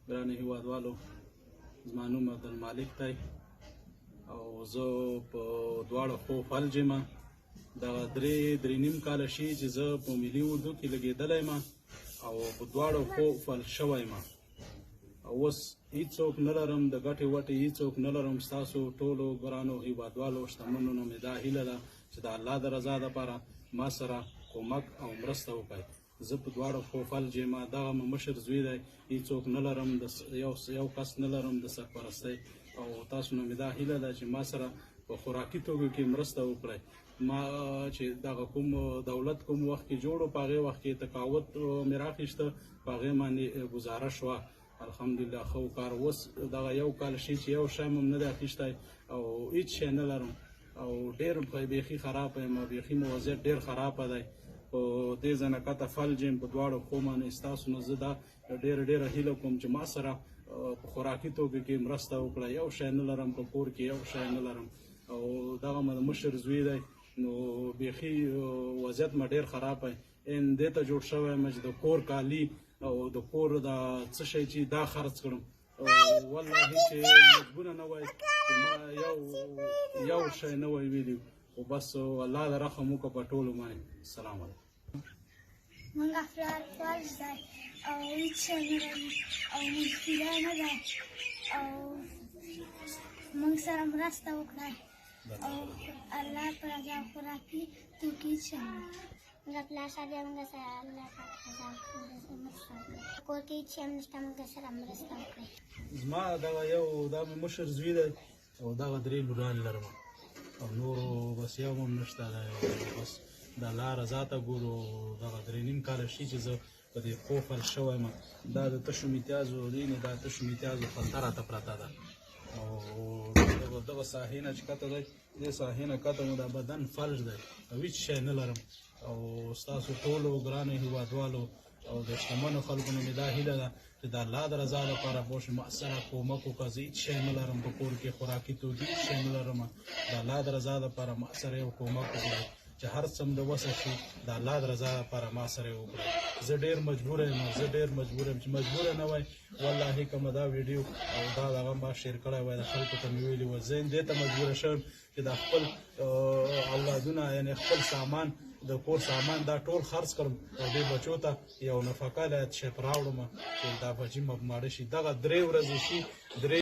ګرانو هیوادوالو، زما نوم عبدالمالک دی او زه په دواړو پښو فلج یم. دغه درې درې نیم کاله شي چې زه په ملي اردو کې لګېدلی یم او په دواړو پښو فلج شوی یم او اوس هیڅوک نه لرم، د ګټې وټې هیڅوک نه لرم. ستاسو ټولو ګرانو هیوادوالو شتمنو نه مې دا هیله ده چې د الله د رضا دپاره ما سره کومک او مرسته وکړئ. زه په دواړو پښو فلج یم، دغه مې مشر زوی دی، هیڅوک نه لرم، د یو کس نه لرم د سرپرستۍ. او تاسو نه مې دا هیله ده چې ما سره په خوراکي توکو کې مرسته وکړئ. ما چې دغه کوم دولت کوم وخت کې جوړو، په هغې وخت کې تقاعد مې راخیسته، په هغې باندې ګزاره شوه، الحمدلله ښه کار. اوس دغه یو کال شي چې یو شی مې هم نه دی اخیستی او هیڅ شی نه لرم او ډېر بیخي خراب یم، بیخي مې وضعیت ډېر خراب دی. په دې ځنه کته فلج یم په دواړو پښو باندې. ستاسو نه زه دا ډېره ډېره هیله کوم چې ما سره په خوراکي توکو کې مرسته وکړه. یو شی نه لرم په کور کې، یو شی نه لرم او دغه مې د مشر زوی دی، نو بیخي وضعیت مې ډېر خراب دی. ان دې ته جوړ شوی یم چې د کور کالي او د کور د څه شی چې دا خرڅ کړم. والله چې مجبوره نه وای چې ما یو شی نه وای ویلي، خو بس الله د رحم وکړه په ټولو باندې. السلام علیکم. موږ پلار فرض دی او هیڅ شی نه لرو او موږ پیره نه دی او موږ سره مرسته وکړئ او الله په رضا خوراکي توکي هیڅ شی نه. موږ پلار صاحب دی، موږ سره الله پاک رضا مرسته وکړي. کور کې هیڅ شی هم نشته، موږ سره مرسته وکړئ. زما دغه یو دا مې مشر زوی دی او دغه درې لوران لرم او نورو بس یو هم نشته دی. بس د الله رضا ته ګورو. دغه درې نیم کاله شي چې زه په دې پښو فلج شوی یم. دا د تشو میتیازو دی، نه دا تشو میتیازو خلطه راته پرته ده او دغه ساحې نه چې کته دی، دې ساحې نه کته مو دا بدن فلج دی او هیڅ شی نه لرم. او ستاسو ټولو ګرانو هیوادوالو او د شتمنو خلکو نه مې دا هیله ده چې د الله د رضا لپاره پوه شئ ما سره کومک وکړه. زه هیڅ شی نه لرم په کور کې، خوراکي توکي هیڅ شی نه لرم. د الله د رضا لپاره ما سره یو کومک وکړئ چې هر څه د وسه شي، د الله د رضا لپاره ما سره یې وکړئ. زه ډېر مجبور یم، زه ډېر مجبور یم. چې مجبور نه وای والله که مې دا ویډیو او دا دغه ما شیر کړی وای، د خلکو ته مې ویلي وای. زه دې ته مجبور شوم چې دا خپل اولادونه، یعنې خپل سامان، د کور سامان دا ټول خرڅ کړم او دې بچو ته یو نفقه له شی راوړم چې دا بچي مړه شي. دغه درې ورځې شي درې